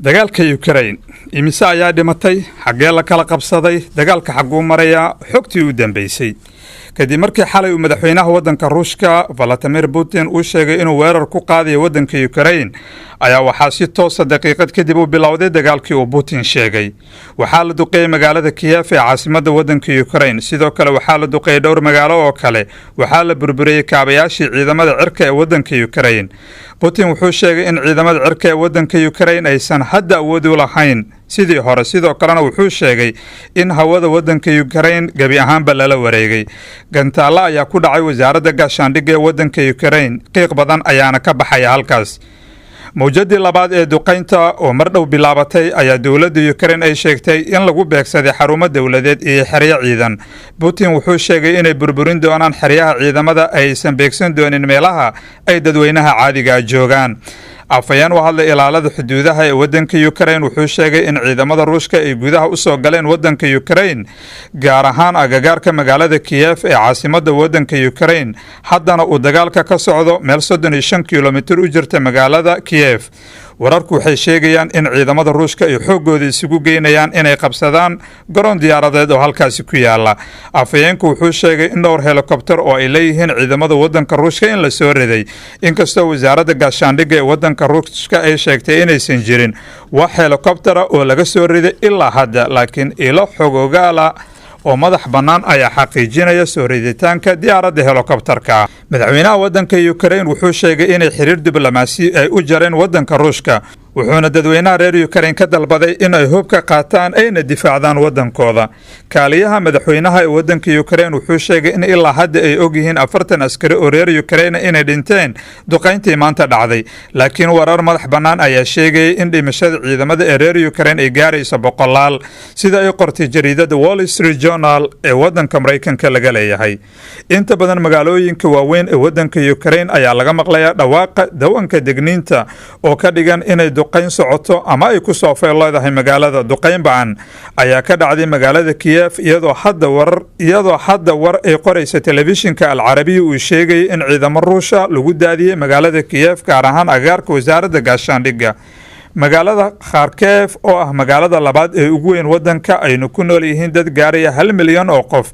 Dagaalka Ukraine, imise ayaa dhimatay? Xaggee la kala qabsaday? Dagaalka xagguu marayaa? Xogtii u dambeysay kadib markii xalay uu madaxweynaha waddanka Ruushka Valadimir Putin uu sheegay inuu weerar ku qaadayo waddanka Ukraine ayaa waxaa si toosa daqiiqad kadib u bilowday dagaalkii uu Putin sheegay. Waxaa la duqeeyey magaalada Kiyef ee caasimadda waddanka Ukraine. Sidoo kale waxaa la duqeeyey dhowr magaalo oo kale. Waxaa la burburiyey kaabayaashii ciidamada cirka ee waddanka Ukraine. Putin wuxuu sheegay in ciidamada cirka ee waddanka Ukraine aysan hadda awood u lahayn sidii hore. Sidoo kalena wuxuu sheegay in hawada waddanka Ukraine gebi ahaanba lala wareegay. Gantaallo ayaa ku dhacay wasaaradda gaashaandhigga ee waddanka Ukraine, qiiq badan ayaana ka baxaya halkaas. Mawjadii labaad ee duqaynta oo mar dhow bilaabatay ayaa dowladda Ukraine ay sheegtay in lagu beegsaday xarumo dowladeed iyo xeryo ciidan. Putin wuxuu sheegay inay burburin doonaan xeryaha ciidamada, aysan beegsan doonin meelaha ay dadweynaha caadigaa joogaan. Afhayeen u hadlay ilaalada xuduudaha ee waddanka Ukraine wuxuu sheegay in ciidamada Ruushka ay gudaha usoo galeen waddanka Ukraine, gaar ahaan agagaarka magaalada Kiyef ee caasimadda waddanka Ukraine, haddana uu dagaalka ka socdo meel 35 kilomitir u jirta magaalada Kiyef. Wararku waxay sheegayaan in ciidamada Ruushka ay xooggooda isugu geynayaan inay qabsadaan garoon diyaaradeed oo halkaasi ku yaala. Afhayeenku wuxuu sheegay in dhowr helikobter oo ay leeyihiin ciidamada waddanka Ruushka in la soo riday, inkastoo wasaaradda gaashaandhigga ee waddanka Ruushka ay sheegtay inaysan jirin wax helikobtera oo laga soo riday ilaa hadda, laakiin ilo xogogaala oo madax bannaan ayaa xaqiijinaya soo riditaanka diyaaradda helikobterka. Madaxweynaha waddanka Ukraine wuxuu sheegay inay xiriir diblomaasi ay u jareen waddanka Ruushka, wuxuuna dadweynaha reer Ukraine ka dalbaday in ay hubka qaataan ayna difaacdaan waddankooda. Kaaliyaha madaxweynaha ee waddanka Ukraine wuxuu sheegay in ilaa hadda ay ogyihiin 40 askari oo reer Ukraine inay dhinteen duqayntii maanta dhacday, laakiin warar madax bannaan ayaa sheegayay in dhimashada ciidamada ee reer Ukraine ay gaarayso boqolaal, sida ay qortay jariidada Wall Street Journal ee waddanka Maraykanka laga leeyahay. Inta badan magaalooyinka waaweyn ee waddanka Ukraine ayaa laga maqlayaa dhawaaqa dawanka degniinta oo ka dhigan inay duqayn socoto ama ay ku soo feel leedahay magaalada. Duqayn bacan ayaa ka dhacday magaalada Kiyef, iyadoo hadda war ay qoraysa telefishinka Alcarabiya uu sheegayay in ciidamo Ruusha lagu daadiyey magaalada Kiyef, gaar ahaan agaarka wasaaradda gaashaandhigga. Magaalada Kharkeef oo ah magaalada labaad ee ugu weyn waddanka, aynu ku nool yihiin dad gaaraya 1 milyan oo qof,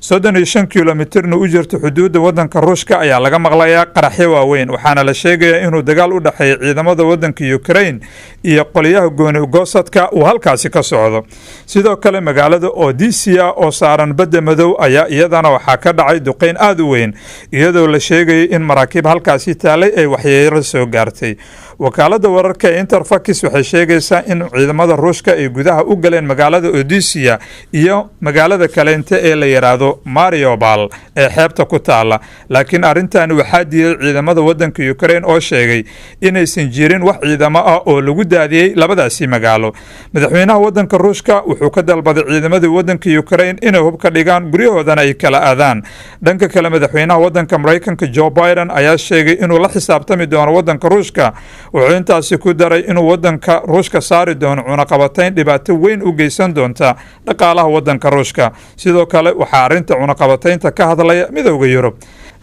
35 kilomitirna u jirto xuduudda waddanka Ruushka, ayaa laga maqlayaa qaraxyo waaweyn. Waxaana la sheegayaa inuu dagaal u dhexeeya ciidamada waddanka Ukraine iyo qolyaha gooni goosadka uu halkaasi ka socdo. Sidoo kale magaalada Odisia oo saaran badda Madow ayaa iyadana waxaa ka dhacay duqeyn aada u weyn, iyadoo la sheegayay in maraakiib halkaasi taalay ay waxyeelo soo gaartay. Wakaalada wararka ee Interfax waxay sheegaysaa in ciidamada Ruushka ay gudaha u galeen magaalada Odisia iyo magaalada kaleente ee la yidhaahdo Mariupol ee xeebta ku taala, laakiin arrintani waxaa diiday ciidamada waddanka Ukraine oo sheegay inaysan jirin wax ciidamo ah oo lagu daadiyey labadaasi magaalo. Madaxweynaha waddanka Ruushka wuxuu ka dalbaday ciidamadii waddanka Ukraine inay hub ka dhigaan, guryahoodana ay kala aadaan. Dhanka kale, madaxweynaha waddanka Maraykanka Joe Biden ayaa sheegay inuu la xisaabtami doono waddanka Ruushka. Wuxuu intaasi ku daray inuu waddanka Ruushka saari doono cunaqabatayn dhibaato weyn u geysan doonta dhaqaalaha waddanka Ruushka. Sidoo kale waxaa arrinta cunaqabataynta ka hadlaya Midowda Yurub.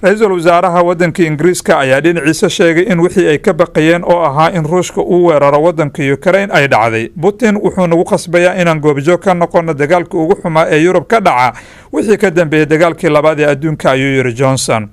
Ra-iisul wasaaraha waddanka Ingiriiska ayaa dhinaciisa sheegay in wixii ay ka baqayeen oo ahaa in Ruushka uu weeraro waddanka Ukraine ay dhacday. "Putin wuxuu nagu khasbayaa inaan goobjoog ka noqono dagaalkii ugu xumaa ee Yurub ka dhaca wixii ka dambeeyey dagaalkii labaad ee adduunka," ayuu yiri Johnson.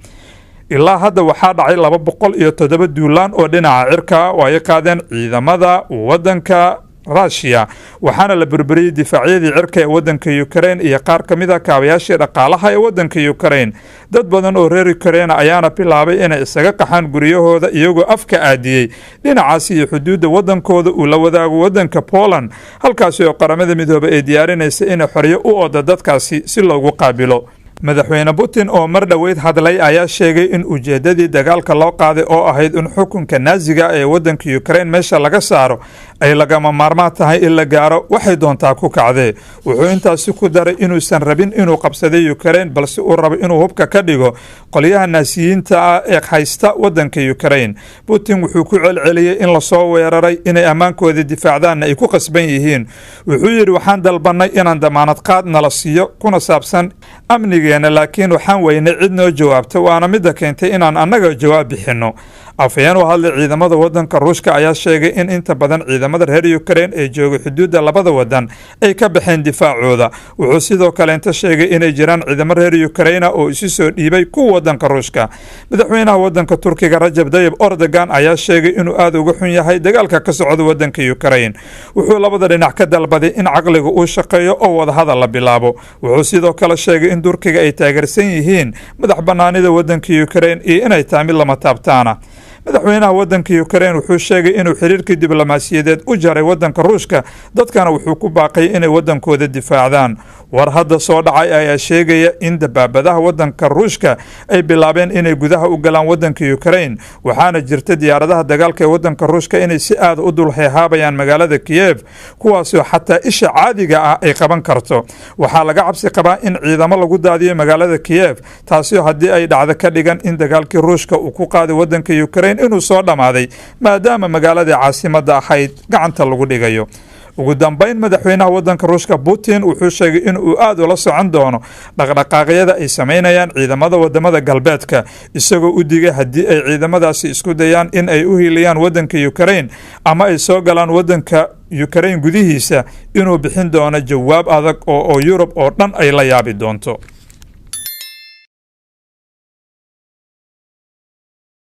Ilaa hadda waxaa dhacay 207 duulaan oo dhinaca cirka oo ay qaadeen ciidamada waddanka Rushia, waxaana la burburiyey difaacyadii cirka ee waddanka Ukraine iyo qaar ka mid a kaabayaashii dhaqaalaha ee waddanka Ukraine. Dad badan oo reer Ukraine ayaana bilaabay inay isaga qaxaan guryahooda, iyagoo afka aadiyey dhinacaas iyo xuduudda waddankooda uu la wadaago waddanka Poland, halkaasi oo Qaramada Midoobay ay diyaarinaysa inay xoryo u oda dadkaasi si loogu qaabilo. Madaxweyne Putin oo mar dhoweyd hadlay ayaa sheegay in ujeedadii dagaalka loo qaaday oo ahayd in xukunka Naaziga ee waddanka Ukraine meesha laga saaro ay lagama maarmaan tahay in la gaaro, waxay doontaa ku kacdee. Wuxuu intaasi ku daray inuusan rabin inuu qabsaday Ukraine, balse uu rabo inuu hubka ka dhigo qolyaha Naasiyiinta ah ee haysta waddanka Ukraine. Putin wuxuu ku celceliyey in lasoo weeraray, inay ammaankooda difaacdaanna ay ku qasban yihiin. Wuxuu yidhi: "Waxaan dalbanay inaan damaanad qaad nala siiyo kuna saabsan amnigeena, laakiin waxaan weynay cid noo jawaabta, waana midda keentay inaan annaga jawaab bixinno." Afhayeen u hadlay ciidamada wadanka Ruushka ayaa sheegay in inta badan ciidamada reer Ukraine ee jooga xuduudda labada wadan ay ka baxeen difaacooda. Wuxuu sidoo kaleenta sheegay inay jiraan ciidamo reer Ukraine oo isu soo dhiibay kuwa wadanka Ruushka. Madaxweynaha wadanka Turkiga Rajab Dayib Erdogan ayaa sheegay inuu aada uga xun yahay dagaalka ka socda wadanka Ukraine. Wuxuu labada dhinac ka dalbaday in caqliga uu shaqeeyo oo wadahadal la bilaabo. Wuxuu sidoo kale sheegay in Turkiga ay taageersan yihiin madax banaanida wadanka Ukraine iyo inay tahay mid lama taabtaana. Madaxweynaha wadanka Ukraine wuxuu sheegay inuu xiriirkii diblomaasiyadeed u jaray wadanka Ruushka, dadkana wuxuu ku baaqay inay wadankooda difaacdaan. War hadda soo dhacay ayaa sheegaya in dabaabadaha wadanka Ruushka ay bilaabeen inay gudaha u galaan wadanka Ukraine, waxaana jirta diyaaradaha dagaalka ee wadanka Ruushka inay si aada u dul heehaabayaan magaalada Kiyev, kuwaasoo xataa isha caadiga ah ay qaban karto. Waxaa laga cabsi qabaa in ciidamo lagu daadiyo magaalada Kiyev, taasoo haddii ay dhacdo ka dhigan in dagaalkii Ruushka uu ku qaaday wadanka Ukraine inuu soo dhammaaday, maadaama magaaladii caasimadda ahayd gacanta lagu dhigayo. Ugu dambeyn, madaxweynaha wadanka Ruushka Putin wuxuu sheegay in uu aada ula socon doono dhaqdhaqaaqyada ay samaynayaan ciidamada wadamada galbeedka, isagoo u digay haddii ay ciidamadaasi isku dayaan in ay u hiiliyaan wadanka Ukraine ama ay soo galaan wadanka Ukraine gudihiisa, inuu bixin doono jawaab adag oo Yurub oo dhan ay la yaabi doonto.